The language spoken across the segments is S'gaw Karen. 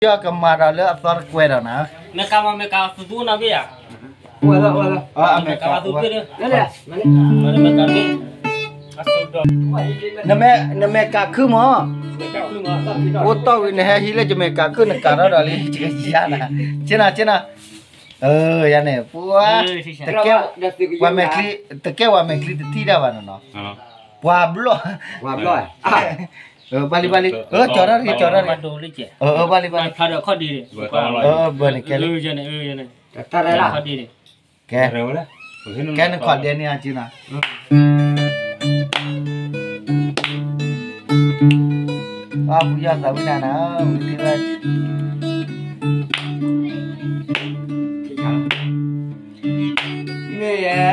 ယကမၤဒီးလၢအသီတကွဲဒီးနၤ, မ့ၢ်ကၤမ့ၢ်ကၤသူသူနီၣ်ဘ့ၣ်ဧါ, အမဲၣ်ကၤသူဘ့ၣ်, နမဲၣ်ကၤခုမး, အိၣ်တီၢ်ဝံၤနဟဲဟံးလၢယမဲၣ်ကၤခု နကၤထီၣ်ဒီးလံ, ယကယါနၤ, ဆ့နၤ ဆ့နၤ, ယၤန့ၣ် ပှၤ တကဲဝဲမဲာ်ချံ, တကဲဝဲမဲာ်ချံတထံၣ်ဒၣ်ဘၣ်နီၤနီၤ, ပှၤဘျီၣ်, ပှၤဘျီၣ်, ပှၤလံ ပှၤလံ, ကၠီၤထီၣ်တဂ့ၤ, ကၠီၤထီၣ်တဂ့ၤ, ပှၤလံ ပှၤလံ, ဘၢန့ၣ်ကဲလံ, ကဲ, ကဲနခီၣ်ဒဲန့ၣ်အက့နၤ, ပှၤဖုယီၢ်သးဝံၣ်နၤနၤ, ဝံၤထံၣ်ဝဲ မ့ၢ်ယဲ,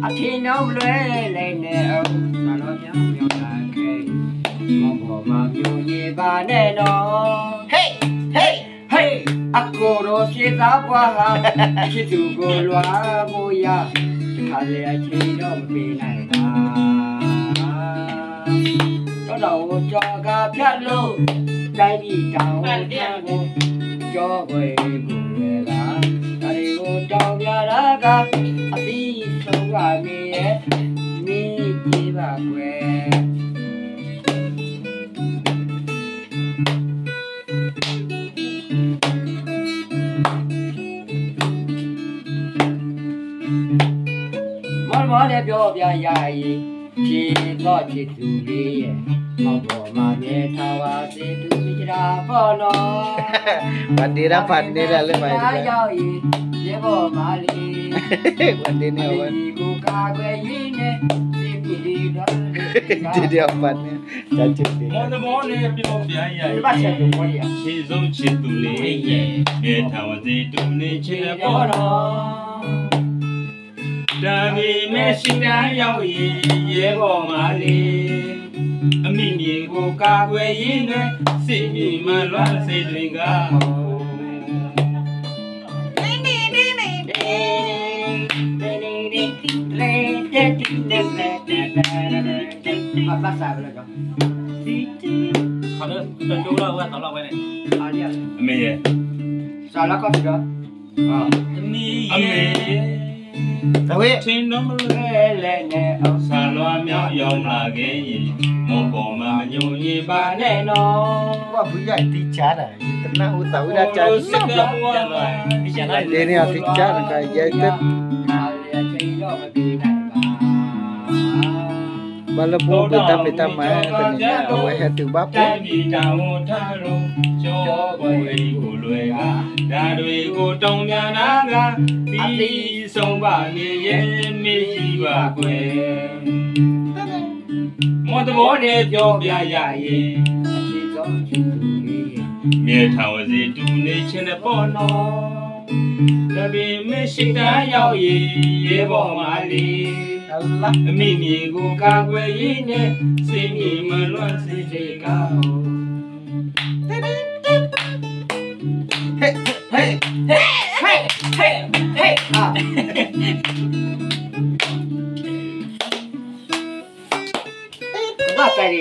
အထံနီဘျဲလဲၣ်န့ၣ်, သးလီၤမၠီမၠီတၢ်ခဲအံၤ, မ့ၢ်ဘီၣ်မၤမၠိယ့ဘၣ်နဲၣ်နီၤ, ဟ့ၣ်, ဟ့ၣ်, ဟ့ၣ်, အကိၢ်ရိစ့သးပှၤဟး, ဆံသူၣ်ကိၢ်လွၤဘိယၤ, တခါလဲၣ်အဆ့ဒီးမ့ၢ်နၤဘၣ် တီဒီးအိၣ်ကၠီကၤဖၠၣ်လိၤ, တၢ်ဒံၣ်တၢ်အိၣ်တၢ်အိၣ်, ကၠီပှဲၤအံၤပူၤဝဲဒၣ်, တၢ်ဒံၣ်အိၣ်တီၢ်မးတဂၤ, အသံဆိဝဲမ့ၢ်ယဲ, မ့ၢ်ယ့ဘၣ်ကွဲး မီၢ်တမီၢ်န့ၣ်ပျီပျါယၤအံၤ, ဆံးသီၣ်ဆံးသူၣ်လံ, မီၢ်ဘီၣ်မၤမဲာ်ထါဝါသ့ၣ်တုၤမ့ၢ်ကဒါပီၢ်နီၤ, ပှၤဒ့ဒၣ်ဖးန့ၢ်ဒၣ်လၢပှၤအံၤတဖျၢၣ်, ယၤအံၤ, ယဲဘီၣ်မၤလံ, ပှၤဒ့န့ၢ်အဝဲ, မ့ၢ်ယံၤကိးကးကွဲးယံၤန့ၣ်, ဒ့ဒ့အီၤဖးန့ၢ်, တၢ်ဆံးတ့ၢ်, မီၢ်တမီၢ်န့ၣ်ပျီပျါယၤအံၤ, ဆံးသီၣ်ဆံးသူၣ်လံ, မဲာ်ထါဝါသ့ၣ်တုၤန့ၢ်ဆံးလၢပီၢ်နီၤ တၢ်မ့ၢ်မဲာ်ဆံးတၢ်ယၤအံၤ, ယဲဘီၣ်မၤလံ, အမံၤမ့ၢ်ကိးကးကွဲးယံၤန့ၣ်, စ့မ့ၢ်မၤလွၤစ့တဂၤ, ဘၣ်ဆၣ်ဝဲလၢ, အမ့ၢ်ယဲ, စးလၢခီၣ်ထံးဒီး, အမ့ၢ်ယဲ, အဝဲ, ထံနီမလဲၣ်န့ၣ်, စးလီၤအမံၤယီၤမလၤက့ၤအံၤ, မီၢ်ဘီၣ်မၤမၠိယ့ဘၣ်နဲၣ်နီၤ, ပှၤဖုယီၢ်အံၤသံကါဒီး, ယတနၢ်ဟူသးဝံၣ်ဒၣ်ကါနီတဘျီ, ဒ်န့ၣ်အီၤသံကါနကါယဲတ ဘၣ်လၢပအိၣ်ဘှံးတၢ်ဖံးတၢ်မၤတန့ၣ် အဝဲဟဲတုၤဘၣ်ပှၤ, တၢ်ဒွံၣ်ကိၢ်တီၢ်မးနဂၤ, သံဆိဘၣ်န့ၣ်ယဲမ့ၢ်ယံၤဘၣ်ကွဲး, မီၢ်တမီၢ်န့ၣ်ပျီပျါယၤအံၤ, မဲာ်ထါဝါသ့ၣ်တုၤန့ၢ်ဆံးလၢပီၢ်နီၤ, တၢ်မ့ၢ်မဲာ်ဆံးတၢ်ယၤအံၤ, ယဲဘီၣ်မၤလံ, အမံၤမ့ၢ်ကိးကးကွဲးယံၤန့ၣ်, စ့မ့ၢ်မၤလွၤစ့တဂၤ, ဘၣ်တဲဒံ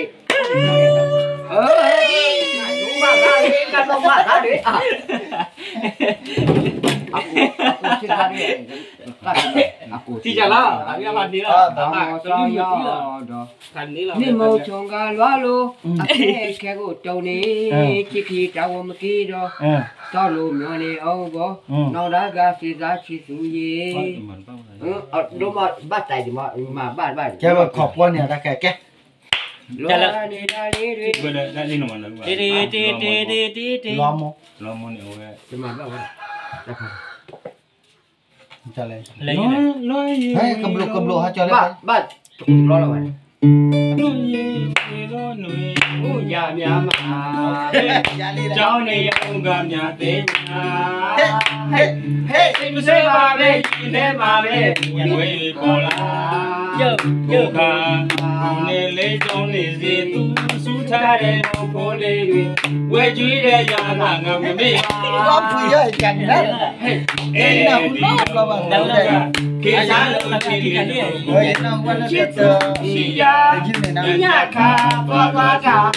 း, ဘၣ်ဘၣ်, ထံၣ်လီၤ, မ့ၢ်မိၢ်ဆိကၤလွါလိၤ, အခဲခဲအိၣ်တီန့ၣ်, ခံခံတၢ်အိၣ်မ့ၢ်က့ၤဒီး, တီလိၤမ့ၢ်န့ၣ်အအိၣ်ဘီ, နီၢ်ဒၣ်ဂၤသ့သးဆံးသူယ့ၣ်, ဒိၣ်မးဘၣ်တဲဒံးမး, မၤဘၣ်ဘၣ်, ကဲဝဲခီၣ်ပီၢ်န့ၣ်တၢ်ခဲကဲ, လီၤမ့ၢ်, လီၤမ့ၢ်န့ၣ်အဝဲ, ကဘျိးကဘျိးဟးကၠီလၢ, ဘၣ်, ဘၣ်, လီၤလီၤဝဲ, ယၤမး, ကၠီန့ၣ်ယၤအိၣ်ဂၤမၤသ့ၣ်ညါ, ဟဲ, ဟဲ, ဟဲ, မ့ၢ်စ့ၢ်ဘၣ်ဝဲ, ယလဲၤမၤဝဲ, ဝဲပီၤလၢ, ယိၤခါ, န့ၣ်လ့ကၠီန့ၣ်စ့ၢ်သူ, ဆူထါဒဲးဖိလ့ၤ, ဝဲကွံာ်ဒီးယၤလၢငါမ့ၢ်, လီၤဖုယီၢ်ကနၣ်, နၢ်ဟူနီတဘျီဘၣ်, က့ၤဆါလၢထံလ့ၤ, ယနၢ်ဟူဘၣ်လၢတၢ်, ယညါခါ, ပှၤပှၤတၢ်,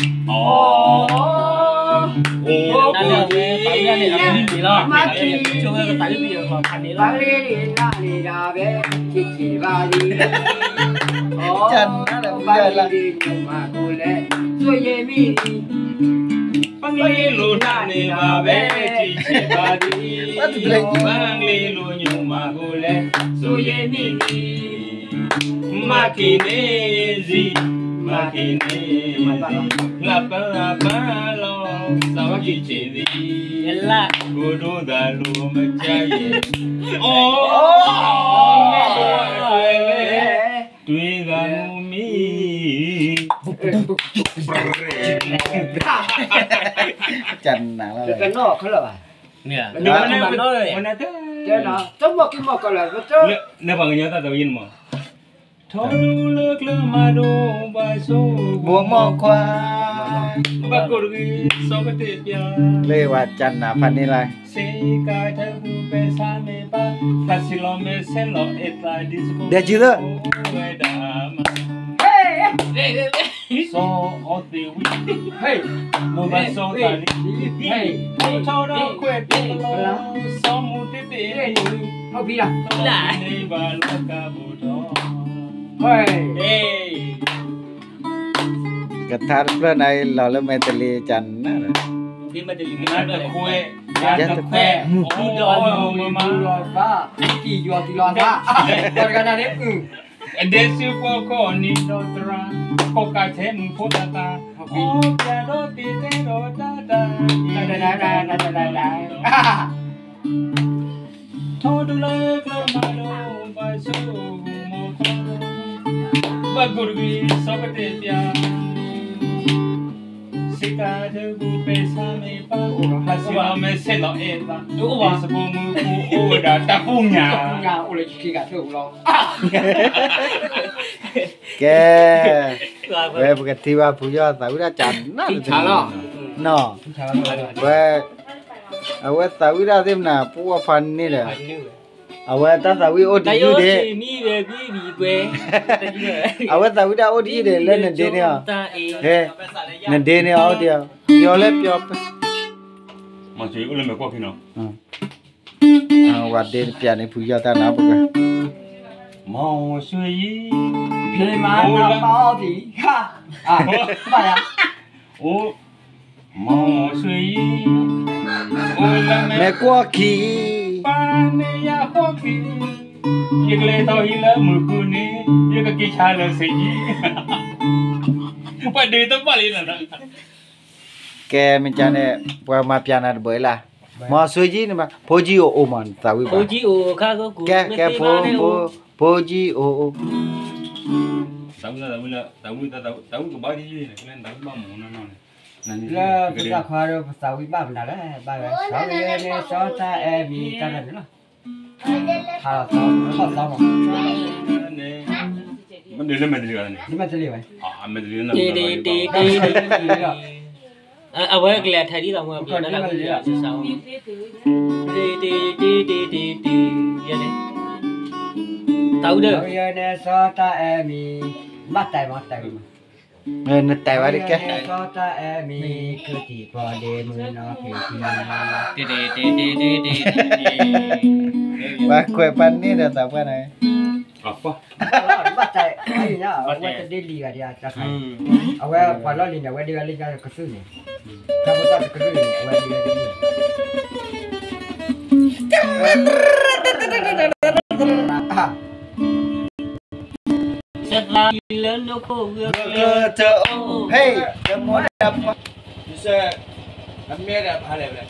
အိၣ် လၢပှၤန့ၣ် အမံၤန့ၣ်လီၤ, မ့ၢ်ကဆိကတၢ်လၢပယီၤဖးန့ၣ်လီၤ, ပှၤန့ၣ်ဒၣ်ဝဲ ဆံးဆံးဘၣ်လံ, ဘၣ်လံဒ်ညိမၤကိလဲၣ်, စိယ့မံၤ ပှၤန့ၣ်လိၣ်နၤန့ၣ်ဘၣ်ဝဲ, ဆံးဆံးဘၣ်လံ, ပှၤန့ၣ်လိၣ်ညိမၤကိလဲၣ်, စိယ့မံၤ မၤက့ၤန့ၣ်စံး, မၤက့ၤန့ၣ်စံး, လၢပၢ်လၢပၢ်လီၤ, စးဝါကံဆ့ၣ်သံ, လၢကိဒိသးလိၤမကါယဲၢ်, အိ, တွ့ဂၤမူမံ, ကနၤလီၤ, တနီၣ်ခဲလၢာ်ဘၣ်, တနီၣ်ပှၤကညီသးသဝံၣ်န့ၣ်မး ထီဒုလၢကျၢၤမၤဒိဘၣ်ဆိ, ဘိမီၢ်ခွါ, ဘၣ်ကိၢ်တဂ့ၤ စီၤပတဲာ်ပၠး, လၢဝဲကနၤဖးန့ၣ်လၢ စ့ကၤထၢပူၤပဲဆါမ့ၢ်ဘၣ်, ဖျါစ့လီၤမဲာ်ဆဲးလီၤအဲၣ်သးဒ်စကိး, ဒဲကံသၢ, ဝဲဒၣ်မး, စီၤအီသ့ၣ်ဝံၤ, မိၢ်ဘၣ်စီၤသးလံ, ထီဒီးခွဲးပျဲလီၤ, စီၤမူတ့တ့ၢ်, န့ၢ်ဘၣ်လီၤကးဘိၣ်ထီၣ် ကထါတဖျၢၣ်န့ၣ်လီၤလၢမဲာ်တလ့ၤကနၤ, မဲာ်တခွဲး, ယၤတခွဲး, မူဒီးမူမၤ, ကံၢ်ယီၤကံၢ်လီၤသး, တဂၤန့ၣ်, အဒဲစ့ပှီခီၣ်နံၤဒီးသရၣ်, ကီၢ်ကးထဲမုၢ်ဖိသၣ်သၣ်, အီပၠးဒီးတ့တဲဒီးတၢ်တၢ်, ထီဒုလၢကျၢၤမၤဒိဘၣ်ဆိ, မိၢ်ခွါ, ဘၣ်ကိၢ်တဂ့ၤ စီၤပတဲာ်ပၠး, စ့ကၤထၢပူၤပဲဆါမ့ၢ်ဘၣ်, ဖျါစ့လီၤမဲာ်ဆဲးလီၤအဲၣ်သး, ဒ်စကိးမူဖိအိၣ်ဝဲဒၣ်တၢ်ပူၤညါ, အိၣ်လၢခံဂၤထၢၣ်ပူၤလီၤ, ကဲ, ဝဲပကထံၣ်ဘၣ်ဖုယီၢ်သးဝံၣ်ဒၣ်ကနၤ, နီၢ်, ဝဲ, အဝဲသးဝံၣ်ဒၣ်သ့ၣ်မနၤ ပှၤဖးန့ၣ်ဒီး, အဝဲတၢ်သးဝံၣ်အိၣ်တယုၢ်ဒံး, အဝဲသးဝံၣ်ဒၣ်အိၣ်တယုၢ်ဒံးလၢနဒ့န့ၣ်အီၤ, နဒ့န့ၣ်အီၤအိၣ်ဒံး, ပျီလၢပျီ, မၤစၢၤအိၣ်လၢမဲာ်ကွီၢ်ခံနီၤ, ဝဲဒ့တပျးန့ၣ် ဖုယီၢ်တၢ်နၤပက, မၤစၢၤယံၤ, ဖ့မၤနပၢ်အီသံး, ဘၣ်ယၤ, အိၣ် မၤစၢၤယံၤ, အိၣ်လၢမဲာ်ကွီၢ်ခံ, ပၢ်န့ၢ်ယၤကွီၢ်ခံ, ယကလဲၤထီၣ်ဟံးလၢမုၢ်ဃုနံၤ, ယကက့ၤဆါလၢစ့ၢ်ကီး, ပှၤဒ့တဘၣ်လံနီၤ, ကဲမ့ၢ်ကန့ၣ်, ပှၤမၤပျးနၤတဘၣ်လၢ်, မၤစၢၤယံၤန့ၣ်မး ဖိကၠံအိၣ်အိၣ်မး နသးဝံၣ်ဘၣ်, ကဲကဲဖိ, ဖိကၠံအိၣ်အိၣ်, သးဝံၣ်လၢ, သးဝံၣ်ကဘၣ်ဒ်န့ၣ်, လၢပသးခွါဒီးပသးဝံၣ်ဘၣ်မနုၤလဲၣ်, ဘၣ်ဝဲ, စီၤဂ့ၤန့ၣ် စီၤတၢ်အဲၣ်မံၤတၢ်တၢ်န့ၣ်လီၤ, ထါလီၤသီ, ထီၣ်သီမး, မ့ၢ်တလ့ၢ်ဝဲ, မ့ၢ်တလ့ၢ်ဝဲ, အဝဲကလဲၤထါဒ်သိးမ့ၢ်, တၢ်ဝံၣ်ဒီး, တၢ်ဝံၣ်ဒီး, စီၤတၢ်အဲၣ်မံၤ, ဘၣ်တဲမး, တဲမး, နတဲဝဲတကဲ, စီၤတၢ်အဲၣ်မံၤ, ကထံၣ်ပီၣ်ဒ့မုၢ်နီၢ်ဖံးခံ, ပှၤကွဲးပှၤန့ၣ်ဒီးသးပှၢ်န့ၣ်, ဘၣ်တဲ, အဝဲတဒ့လံဂၤဒံး, အဝဲပှၤလီၢ်လံၤန့ၣ် အဝဲဒ့ဝဲလၢကသုၣ်န့ၣ်, တၢ်ဖိသၣ်တကလုာ်န့ၣ် အဝဲဒ့ဝဲတဒ့လံ, စသးလၢနိခိၣ်ဂၢၢ်ကျၢၤတအိၣ်, ဟဲ, တမ့ၢ်ဒၣ်ဖးလဲၣ်,